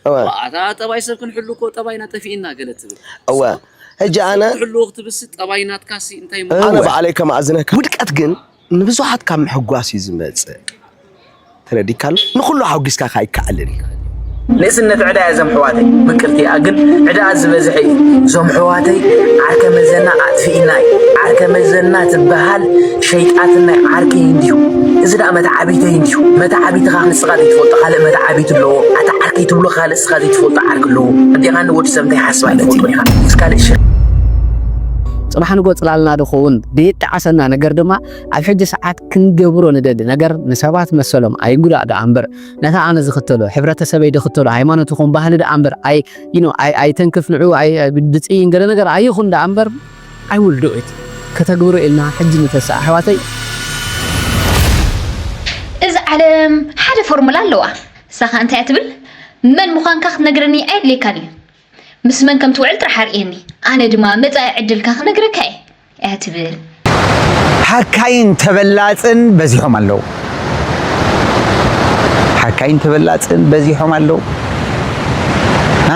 እወ። እታ ጠባይ ሰብ ክንሕሉ እኮ ጠባይና ጠፊእና ገለ ትብል። እወ። ሕጂ ኣነ ክሕሉ ክትብስ ጠባይ ናትካሲ እንታይ ኣነ ባዕለይ ከማእዝነካ ውድቀት ግን ንብዙሓት ካብ ምሕጓስ እዩ ዝመጽእ። ተረዲካል ንኩሉ ሓጒስካ ከይከኣልን እዩ። ንእስነት ዕዳ እያ ዘም ሕዋተይ ምቅርቲ እያ ግን ዕዳ ዝበዝሐ እዩ። ዞም ሕዋተይ ዓርከ መዘና ኣጥፊእና እዩ። ዓርከ መዘና ዝበሃል ሸይጣትን ናይ ዓርከይ እንዲሁ። እዚ ደኣ መተዓቢተይ እንዲሁ። መተዓቢትኻ ንስኻ ዘይትፈልጦ ካልእ መተዓቢት ኣለዎ። ኣታ ዓርከይ ትብሎ ካልእ ንስኻ ዘይትፈልጦ ዓርኪ ኣለዎ። ኣዴኻን ወዲ ሰብ እንታይ ሓስባ ኣይትፈልጦ ኢኻ። ምስ ካልእ ሽር ጽባሕ ንጎ ጽላልና ድኸውን ብይጠዓሰና ነገር ድማ ኣብ ሕጂ ሰዓት ክንገብሮ ንደሊ ነገር ንሰባት መሰሎም ኣይጉዳእ ደኣ እምበር ነታ ኣነ ዝኽተሎ ሕብረተሰበይ ድኽተሎ ሃይማኖት ይኹን ባህሊ ደኣ እምበር ኣይ you know ኣይ ኣይተንክፍ ንዑ ኣይ ድጽይን ገለ ነገር ኣይኹን ደኣ እምበር I will do it ከተግብሮ ኢልና ሕጂ ንተስኣ ኣሕዋተይ። እዛ ዓለም ሓደ ፎርሙላ ኣለዋ። ንሳ ኸኣ እንታይ እያ ትብል? መን ምዃንካ ክትነግረኒ ኣየድልየካን እዩ። ምስ መን ከም ትውዕል ጥራሕ ኣርእየኒ። ኣነ ድማ መጻኢ ዕድልካ ክነግረካ እየ እያ ትብል። ሓካይን ተበላጽን በዚሖም ኣለዉ። ሓካይን ተበላጽን በዚሖም ኣለዉ።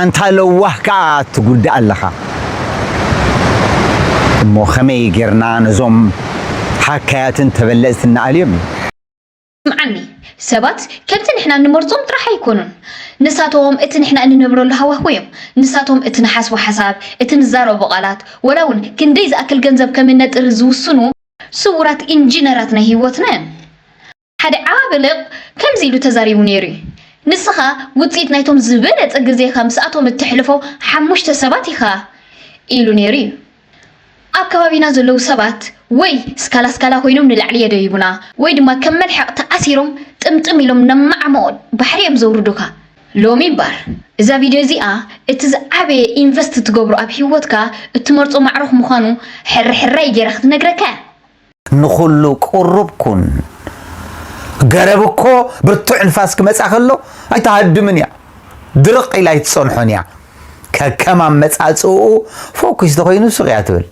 ኣንታ ለዋህ ከኣ ትጉዳእ ኣለኻ። እሞ ከመይ ጌርና ነዞም ሓካያትን ተበለጽትን ንኣልዮም እዩ። ስምዓኒ፣ ሰባት ከምቲ ንሕና እንመርጾም ጥራሕ ኣይኮኑን። ንሳቶም እቲ ንሕና እንነብረሉ ሃዋህው እዮም። ንሳቶም እቲ ንሓስቦ ሓሳብ፣ እቲ ንዛረቦ ቃላት፣ ወላ እውን ክንደይ ዝኣክል ገንዘብ ከም እነጥሪ ዝውስኑ ስውራት ኢንጂነራት ናይ ህይወትና እዮም። ሓደ ዓቢ ልቕ ከምዚ ኢሉ ተዛሪቡ ነይሩ እዩ። ንስኻ ውጽኢት ናይቶም ዝበለጸ ግዜኻ ምስኣቶም እተሕልፎ ሓሙሽተ ሰባት ኢኻ ኢሉ ነይሩ እዩ። ኣብ ከባቢና ዘለዉ ሰባት ወይ ስካላ ስካላ ኮይኖም ንላዕሊ የደይቡና ወይ ድማ ከም መልሐቕ ተኣሲሮም ጥምጥም ኢሎም ናብ ማዕሙቕ ባሕሪ እዮም ዘውርዱኻ። ሎሚ እምበኣር እዛ ቪድዮ እዚኣ እቲ ዝዓበየ ኢንቨስት ትገብሮ ኣብ ህይወትካ እትመርጾ ማዕረኹ ምዃኑ ሕርሕራይ ገይራ ክትነግረካ እያ። ንኹሉ ቅሩብ ኩን። ገረብ እኮ ብርቱዕ ንፋስ ክመጻ ከሎ ኣይትሃድምን እያ። ድርቕ ኢላ ኣይትጸንሖን እያ። ከከም ኣመጻጽኡ ፎኩስ ተኾይኑ ሱቕ እያ ትብል።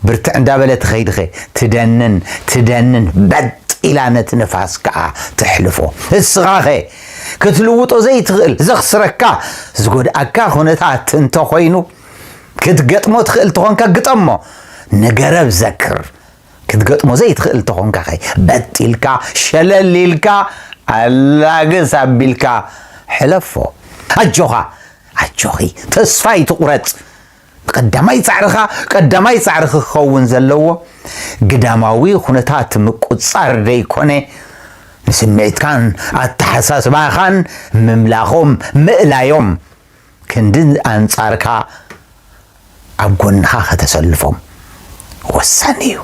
ብርትዕ እንዳበለ ትኸይድኸ ትደንን ትደንን በጥ ኢላ ነቲ ንፋስ ከኣ ትሕልፎ። እስኻኸ ክትልውጦ ዘይትኽእል ዘኽስረካ ዝጎድኣካ ኩነታት እንተኾይኑ ክትገጥሞ ትኽእል ተኾንካ ግጠሞ። ንገረብ ዘክር። ክትገጥሞ ዘይትኽእል ተኾንካ ኸ በጥ ኢልካ ሸለል ኢልካ ኣላግስ ኣቢልካ ሕለፎ። ኣጆኻ ኣጆኺ ተስፋ ኣይትቑረጽ። ቀዳማይ ጻዕርኻ ቀዳማይ ጻዕርኺ ክኸውን ዘለዎ ግዳማዊ ኩነታት ምቁጽጻር ደይኮነ ንስምዒትካን ኣተሓሳስባኻን ምምላኾም ምእላዮም ክንዲ ኣንጻርካ ኣብ ጎንኻ ከተሰልፎም ወሳኒ እዩ።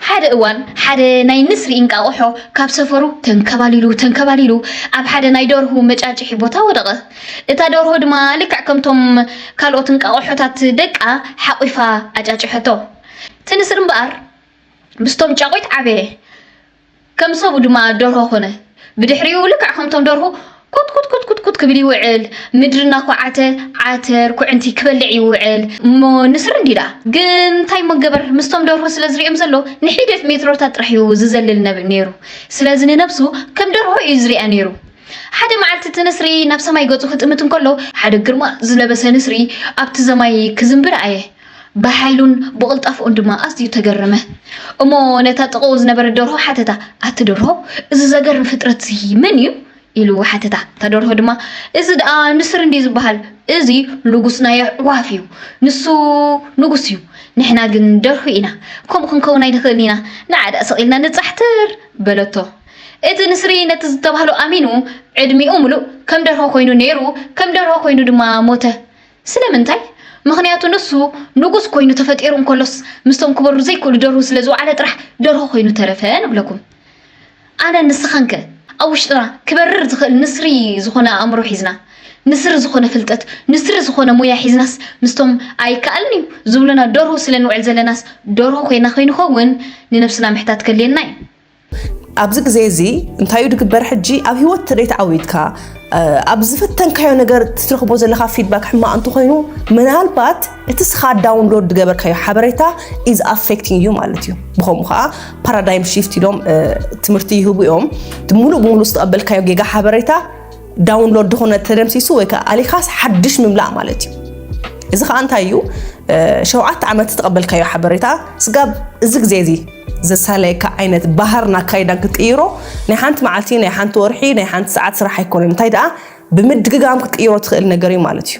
ሓደ እዋን ሓደ ናይ ንስሪ እንቃቑሖ ካብ ሰፈሩ ተንከባሊሉ ተንከባሊሉ ኣብ ሓደ ናይ ደርሁ መጫጭሒ ቦታ ወደቐ። እታ ደርሆ ድማ ልክዕ ከምቶም ካልኦት እንቃቑሖታት ደቃ ሓቒፋ ኣጫጭሐቶ። እቲ ንስሪ እምበኣር ምስቶም ጫቑት ዓበየ። ከም ሰቡ ድማ ደርሆ ኾነ። ብድሕሪኡ ልክዕ ከምቶም ደርሁ ኩት ኩት ኩት ኩት ኩት ክብል ይውዕል። ምድሪ እናኳዓተ ዓተር ኩዕንቲ ክበልዕ ይውዕል። እሞ ንስሪ እንዲ ደኣ ግን እንታይ እሞ ገበር ምስቶም ደርሆ ስለ ዝርእዮም ዘሎ ንሒደት ሜትሮታት ጥራሕ እዩ ዝዘልል ነብ ነይሩ። ስለዚ ንነብሱ ከም ደርሆ እዩ ዝሪኣ ነይሩ። ሓደ መዓልቲ እቲ ንስሪ ናብ ሰማይ ገጹ ክጥምት እንከሎ ሓደ ግርማ ዝለበሰ ንስሪ ኣብቲ ዘማይ ክዝምቢ ረኣየ። ብሓይሉን ብቕልጣፈኡን ድማ ኣዝዩ ተገረመ። እሞ ነታ ጥቕኡ ዝነበረት ደርሆ ሓተታ፣ ኣቲ ደርሆ፣ እዚ ዘገርም ፍጥረትሲ መን እዩ? ኢሉ ሓተታ። እታ ደርሆ ድማ፣ እዚ ደኣ ንስር እንድዩ ዝበሃል፣ እዚ ንጉስ ናይ ኣዕዋፍ እዩ። ንሱ ንጉስ እዩ፣ ንሕና ግን ደርሁ ኢና። ከምኡ ክንከውን ኣይንኽእልን ኢና። ንዓ ደኣ ስቕ ኢልና ንጻሕትር በለቶ። እቲ ንስሪ ነቲ ዝተባህሎ ኣሚኑ፣ ዕድሚኡ ምሉእ ከም ደርሆ ኮይኑ ነይሩ፣ ከም ደርሆ ኮይኑ ድማ ሞተ። ስለምንታይ? ምኽንያቱ ንሱ ንጉስ ኮይኑ ተፈጢሩ እንከሎስ ምስቶም ክበሩ ዘይክእሉ ደርሁ ስለ ዝወዓለ ጥራሕ ደርሆ ኮይኑ ተረፈ ንብለኩም። ኣነን ንስኻንከ ኣብ ውሽጥና ክበርር ዝኽእል ንስሪ ዝኾነ ኣእምሮ ሒዝና፣ ንስሪ ዝኾነ ፍልጠት፣ ንስሪ ዝኾነ ሞያ ሒዝናስ ምስቶም ኣይከኣልን እዩ ዝብሉና ደርሁ ስለ ንውዕል ዘለናስ ደርሆ ኮይና ከይንኸውን ንነብስና ምሕታት ከድልየና እዩ። ኣብዚ ግዜ እዚ እንታይ እዩ ዝግበር ሕጂ ኣብ ህይወት ተደይ ተዓዊትካ ኣብ ዝፈተንካዮ ነገር ትረኽቦ ዘለኻ ፊድባክ ሕማቕ እንተኾይኑ ምናልባት እቲ ስኻ ዳውንሎድ ዝገበርካዮ ሓበሬታ is affecting you ማለት እዩ። ብኸምኡ ከዓ ፓራዳይም ሽፍት ኢሎም ትምህርቲ ይህቡ እዮም። ሙሉእ ብሙሉእ ዝተቐበልካዮ ጌጋ ሓበሬታ ዳውንሎድ ዝኾነ ተደምሲሱ ወይ ከዓ ኣሊኻስ ሓድሽ ምምላእ ማለት እዩ። እዚ ከዓ እንታይ እዩ? ሸውዓተ ዓመት ዝተቐበልካዮ ሓበሬታ ስጋብ እዚ ግዜ እዚ ዘሳለየካ ዓይነት ባህርን ኣካይዳን ክትቅይሮ ናይ ሓንቲ መዓልቲ፣ ናይ ሓንቲ ወርሒ፣ ናይ ሓንቲ ሰዓት ስራሕ ኣይኮነን። እንታይ ደኣ ብምድግጋም ክትቅይሮ ትኽእል ነገር እዩ ማለት እዩ።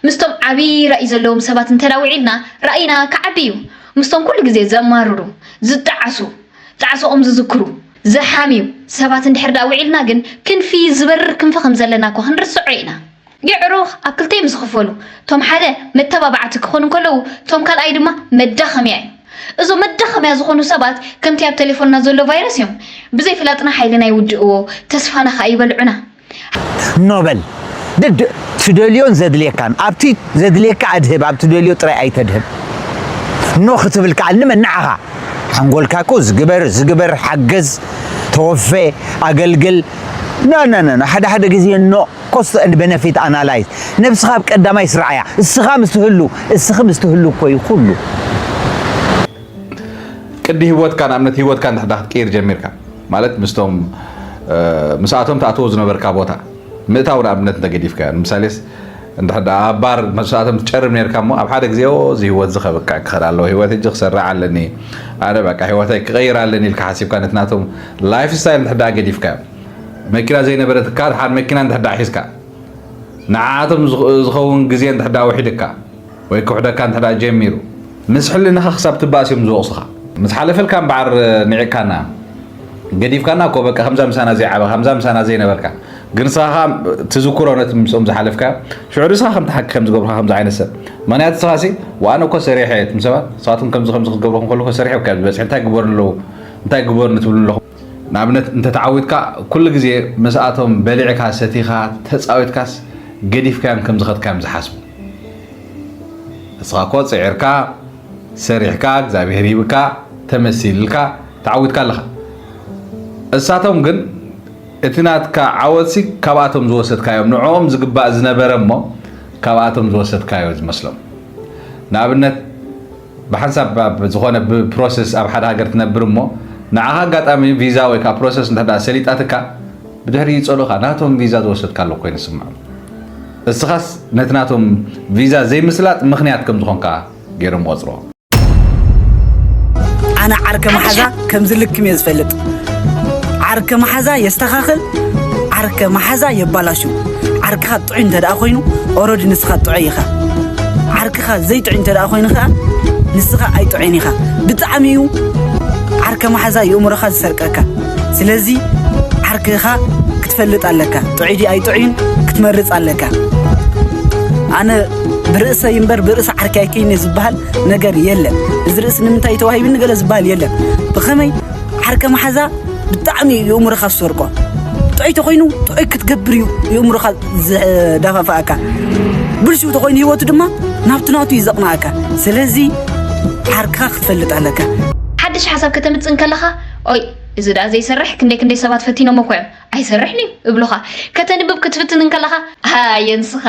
ምስቶም ዓብዪ ራእይ ዘለዎም ሰባት እንተ ውዒልና ራእይና ክዓቢ እዩ። ምስቶም ኩሉ ግዜ ዘማርሩ፣ ዝጠዓሱ፣ ጣዕስኦም ዝዝክሩ፣ ዝሓምዩ ሰባት እንድሕር ደኣ ውዒልና ግን ክንፊ ዝበርር ክንፊ ከም ዘለና እኳ ክንርስዖ ኢና። የዕሩኽ ኣብ ክልተ እዮም ዝኽፈሉ። እቶም ሓደ መተባባዕቲ ክኾኑ እንከለዉ እቶም ካልኣይ ድማ መዳኸምያ እዮም። እዞም መዳኸምያ ዝኾኑ ሰባት ከምቲ ኣብ ቴሌፎንና ዘሎ ቫይረስ እዮም። ብዘይፍላጥና ሓይልና ይውድእዎ፣ ተስፋና ኸኣ ይበልዑና። ኖበል ድድ ትደልዮን ዘድልየካን ኣብቲ ዘድልየካ ኣድህብ ኣብ ትደልዮ ጥራይ ኣይተድህብ። ኖ ክትብል ከኣ ንመን ንዓኻ ሓንጎልካ እኮ ዝግበር ዝግበር ሓገዝ ተወፈ ኣገልግል ና ና ና ና ሓደ ሓደ ግዜ ኖ cost and benefit analyze ነብስኻ ኣብ ቀዳማይ ስርዓያ እስኻ ምስ ትህሉ እስኺ ምስ ትህሉ እኮ እዩ ኩሉ። ቅዲ ህይወትካ ንኣብነት ህይወትካ እንድሕዳ ክትቅይር ጀሚርካ ማለት ምስቶም ምስኣቶም ትኣትዎ ዝነበርካ ቦታ ምእታው ንኣብነት እንተገዲፍካዮ ንምሳሌስ እንድሕዳ ኣብ ባር ምስኣቶም ትጨርም ነርካ እሞ ኣብ ሓደ ግዜ እዚ ህይወት እዚ ከብቅዕ ክኽእል ኣለዎ ህይወት እጂ ክሰርዕ ኣለኒ ኣነ በቃ ህይወተይ ክቐይር ኣለኒ ኢልካ ሓሲብካ ነቲ ናቶም ላይፍ ስታይል እንድሕዳ ገዲፍካዮ መኪና ዘይነበረትካ ድሓር መኪና እንድሕዳ ሒዝካ ንዓኣቶም ዝኸውን ግዜ እንድሕዳ ውሒድካ ወይ ክውሕደካ እንተ ጀሚሩ ምስ ሕልናኻ ክሳብ ትባእስ እዮም ዝወቕሱኻ። ምስ ሓለፈልካ እምበኣር ንዒቕካና ገዲፍካና እኮ በቃ ከምዛ ምሳና ዘይዓበኻ ከምዛ ምሳና ዘይነበርካ ግን ንስኻ ከኣ ትዝክሮ ነቲ ምስኦም ዝሓለፍካዮ ሽዑ ንስኻ ከምቲ ሓቂ ከም ዝገብሩኻ ከምዚ ዓይነት ሰብ ምኽንያቱ ንስኻሲ ዋኣነ እኮ ሰሪሐ እየ ትም ሰባት ንስኻትኩም ከምዚ ከምዚ ክትገብሩኹም ከለኹ ሰሪሐ እኮ ዝበፅሕ እንታይ ግበሩ ኣለዉ እንታይ ግበሩ ንትብሉ ኣለኹም ንኣብነት እንተተዓዊትካ ኩሉ ግዜ ምስኣቶም በሊዕካ ሰቲኻ ተፃዊትካስ ገዲፍካዮም ከም ዝኸድካዮም ዝሓስቡ። ንስኻ እኮ ጽዒርካ፣ ሰሪሕካ፣ እግዚኣብሔር ሂብካ፣ ተመሲልልካ ተዓዊትካ ኣለኻ። እሳቶም ግን እቲ ናትካ ዓወትሲ ካብኣቶም ዝወሰድካዮም ንዕኦም ዝግባእ ዝነበረ እሞ ካብኣቶም ዝወሰድካዮ ዝመስሎም። ንኣብነት ብሓንሳብ ኣብ ዝኾነ ብፕሮሰስ ኣብ ሓደ ሃገር ትነብር እሞ ንዓኻ ኣጋጣሚ ቪዛ ወይ ከዓ ፕሮሰስ እንተ ሰሊጣትካ ብድሕሪ ይፀሉኻ ናቶም ቪዛ ዝወሰድካ ኣሎ ኮይኑ ስምዖም እስኻስ ነቲ ናቶም ቪዛ ዘይምስላጥ ምኽንያት ከም ዝኾንካ ገይሮም ቆፅሮ ኣነ ዓርከ መሓዛ ከም ዝልክም እየ ዝፈልጥ ዓርከ መሓዛ የስተኻኽል ዓርከ መሓዛ የባላሹ ዓርክኻ ጥዑይ እንተ ደኣ ኮይኑ ኦረዲ ንስኻ ጥዑይ ኢኻ ዓርክኻ ዘይጥዑይ እንተ ደኣ ኮይኑ ኸኣ ንስኻ ኣይጥዑይን ኢኻ ብጣዕሚ እዩ ዓርከ መሓዛ የእምሮኻ ዝሰርቀካ ስለዚ ዓርክኻ ክትፈልጥ ኣለካ ጥዑይ ድዩ ኣይጥዑይን ክትመርጽ ኣለካ ኣነ ብርእሰይ እምበር ብርእሲ ዓርኪ ኣይከይነ ዝበሃል ነገር የለን እዚ ርእሲ ንምንታይ ተዋሂብኒ ገለ ዝበሃል የለን ብኸመይ ዓርከ መሓዛ ብጣዕሚ የእምሮኻ ዝሰርቆ ጥዑይ ተኾይኑ ጥዑይ ክትገብር እዩ የእምሮኻ ዝዳፋፍኣካ ብልሽው ተኾይኑ ህይወቱ ድማ ናብቲ ናቱ እዩ ዘቕንኣካ ስለዚ ዓርክኻ ክትፈልጥ ኣለካ ሓድሽ ሓሳብ ከተምፅእ እንከለኻ ኦይ እዚ ደኣ ዘይሰርሕ ክንደይ ክንደይ ሰባት ፈቲኖም እኮ እዮም ኣይሰርሕን እዩ እብሉኻ ከተንብብ ክትፍትን እንከለኻ ኣየንስኻ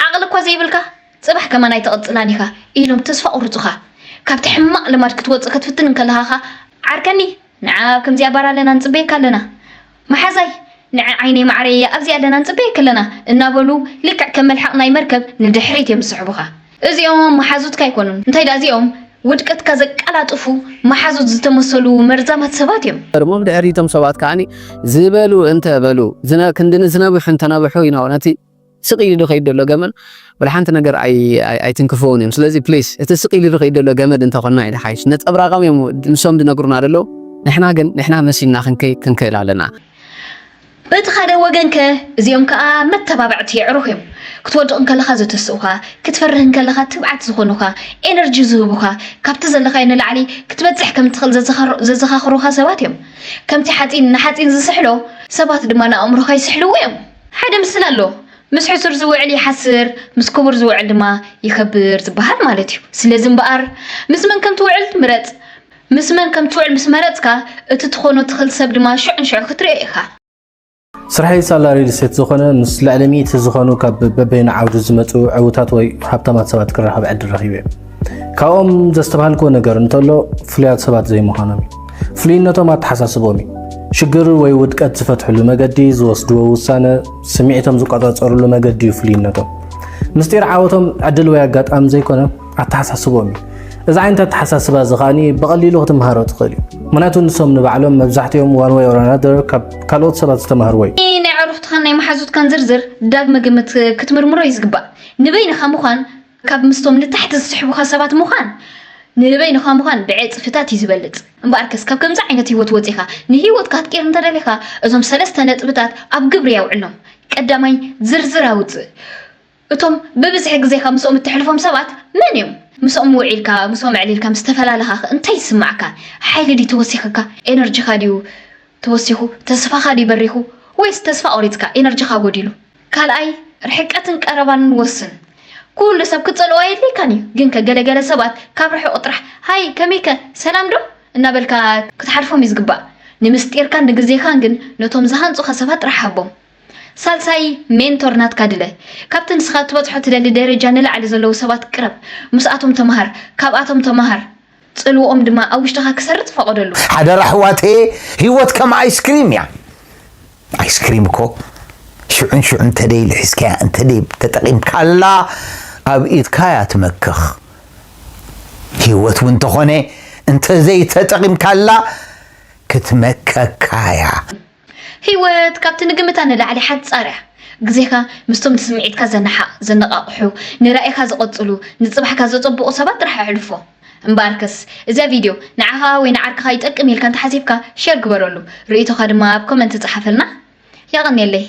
ዓቕሊ እኳ ዘይብልካ ጽባሕ ከማን ኣይትቕጽላን ኢኻ ኢሎም ተስፋ ቁርጹኻ። ካብቲ ሕማቕ ልማድ ክትወጽእ ክትፍትን እንከለኻ ኸኣ ዓርከኒ ንዓ ኣብ ከምዚኣ ባር ኣለና ንጽበየካ ኣለና። መሓዛይ ንዐ ዓይነይ ማዓረይ ኣብዚኣ ኣለና ንጽበየኪ ኣለና እናበሉ ልክዕ ከም መልሓቕ ናይ መርከብ ንድሕሪት እዮም ዝስሕቡኻ። እዚኦም መሓዙትካ ኣይኮኑን። እንታይ ደኣ እዚኦም ውድቀትካ ዘቀላጥፉ መሓዙት ዝተመሰሉ መርዛማት ሰባት እዮም። እሞ ብድሕሪቶም ሰባት ከኣ ዝበሉ እንተ በሉ ክንዲ ንዝነብሑ እንተነብሑ ኢኖ ነቲ ስቕ ኢሉ ዝኸይድ ዘሎ ገመድ ወላ ሓንቲ ነገር ኣይትንክፍዎን እዮም ስለዚ ፕሊስ እቲ ስቕ ኢሉ ዝኸይድ ዘሎ ገመድ እንተኾንና እዩ ሓይሽ ነፀብራቐም እዮም ንሶም ዝነግሩና ዘለዉ ንሕና ግን ንሕና መሲልና ክንከይድ ክንክእል ኣለና በቲ ሓደ ወገን ከ እዚኦም ከኣ መተባብዕቲ የዕሩኽ እዮም ክትወድቕ እንከለኻ ዘተስኡኻ ክትፈርህ እንከለኻ ትብዓት ዝኾኑኻ ኤነርጂ ዝህቡኻ ካብቲ ዘለኻዮ ንላዕሊ ክትበጽሕ ከም ትኽእል ዘዘኻኽሩኻ ሰባት እዮም ከምቲ ሓጺን ንሓጺን ዝስሕሎ ሰባት ድማ ንኣእምሮኻ ይስሕልዎ እዮም ሓደ ምስላ ኣሎ ምስ ሕሱር ዝውዕል ይሓስር፣ ምስ ክቡር ዝውዕል ድማ ይኸብር ዝበሃል ማለት እዩ። ስለዚ እምበኣር፣ ምስ መን ከም ትውዕል ምረጽ። ምስ መን ከም ትውዕል ምስ መረጽካ፣ እቲ ትኾኖ ትኽል ሰብ ድማ ሽዑ ንሽዑ ክትርእዮ ኢኻ። ስርሐይ ሳላ ሪል ስቴት ዝኾነ ምስ ልዕሊ ሚእቲ ዝኾኑ ካብ በበይኑ ዓውዲ ዝመፅኡ ዕዉታት ወይ ሃብታማት ሰባት ክራኸብ ዕድል ረኺበ እየ። ካብኦም ዘስተብሃልክዎ ነገር እንተሎ ፍሉያት ሰባት ዘይምዃኖም እዩ። ፍሉይነቶም ኣተሓሳስብኦም እዩ። ሽግር ወይ ውድቀት ዝፈትሕሉ መገዲ፣ ዝወስድዎ ውሳነ፣ ስምዒቶም ዝቆጻጸርሉ መገዲ እዩ ፍሉይነቶም። ምስጢር ዓወቶም ዕድል ወይ ኣጋጣሚ ዘይኮነ፣ ኣተሓሳስቦም እዩ። እዚ ዓይነት ኣተሓሳስባ እዚ ከኣኒ ብቐሊሉ ክትምሃሮ ትኽእል እዩ። ምኽንያቱ ንሶም ንባዕሎም መብዛሕትኦም one way or another ካብ ካልኦት ሰባት ዝተማህርዎ እዩ። ናይ ኣዕሩኽትኻን ናይ መሓዙትካን ዝርዝር ዳግመ ግምት ክትምርምሮ እዩ ዝግባእ። ንበይንኻ ምዃን ካብ ምስቶም ንታሕቲ ዝስሕቡኻ ሰባት ምዃን ንበይንኻ ምዃን ብዕጽፍታት እዩ ዝበልጽ። እምበኣርከስ ካብ ከምዚ ዓይነት ህይወት ወጺኻ ንህይወትካ ክትቅይር እንተደሊኻ እዞም ሰለስተ ነጥብታት ኣብ ግብሪ ኣውዕሎም። ቀዳማይ ዝርዝር ኣውጽእ። እቶም ብብዝሒ ግዜኻ ምስኦም እተሕልፎም ሰባት መን እዮም? ምስኦም ውዒልካ፣ ምስኦም ኣዕሊልካ ምስ ተፈላለኻ እንታይ ይስማዕካ? ሓይሊ ድዩ ተወሲኽካ? ኤነርጂኻ ድዩ ተወሲኹ? ተስፋኻ ድዩ በሪኹ? ወይስ ተስፋ ቆሪጽካ ኤነርጂኻ ጎዲሉ? ካልኣይ ርሕቀትን ቀረባን ወስን። ኩሉ ሰብ ክትጸልኦ ኣየድልየካን እዩ፣ ግን ከ ገለገለ ሰባት ካብ ርሑቕ ጥራሕ ሃይ ከመይከ ሰላም ዶ እናበልካ ክትሓልፎም እዩ ዝግባእ። ንምስጢርካን ንግዜኻን ግን ነቶም ዝሃንጹኻ ሰባት ጥራሕ ሃቦም። ሳልሳይ ሜንቶር ናትካ ድለ። ካብቲ ንስኻ ክትበጽሖ ትደሊ ደረጃ ንላዕሊ ዘለዉ ሰባት ቅረብ። ምስኣቶም ተመሃር፣ ካብኣቶም ተመሃር። ጽልውኦም ድማ ኣብ ውሽጥኻ ክሰርጽ ፈቐደሉ። ሓደራ ኣሕዋተየ፣ ህይወት ከም ኣይስክሪም እያ። ኣይስክሪም እኮ ሽዑን ሽዑን እንተደይ ልሒዝካያ እንተደይ ተጠቒምካላ ኣብ ኢድካያ ትመክኽ። ህይወት እውን እንተኾነ እንተዘይተጠቒምካላ ክትመከካያ። ህይወት ካብቲ ንግምታ ንላዕሊ ሓጻር እያ። ግዜኻ ምስቶም ንስምዒትካ ዘነሓቕ ዘነቓቕሑ፣ ንራኢኻ ዝቐጽሉ፣ ንጽባሕካ ዘጸብቑ ሰባት ጥራሕ ኣሕልፎ። እምበኣርከስ እዛ ቪድዮ ንዓኻ ወይ ንዓርክኻ ይጠቅም ኢልካ እንተሓሲብካ ሼር ግበረሉ። ርእይቶኻ ድማ ኣብ ኮመንት ጸሓፈልና። የቐንየለይ።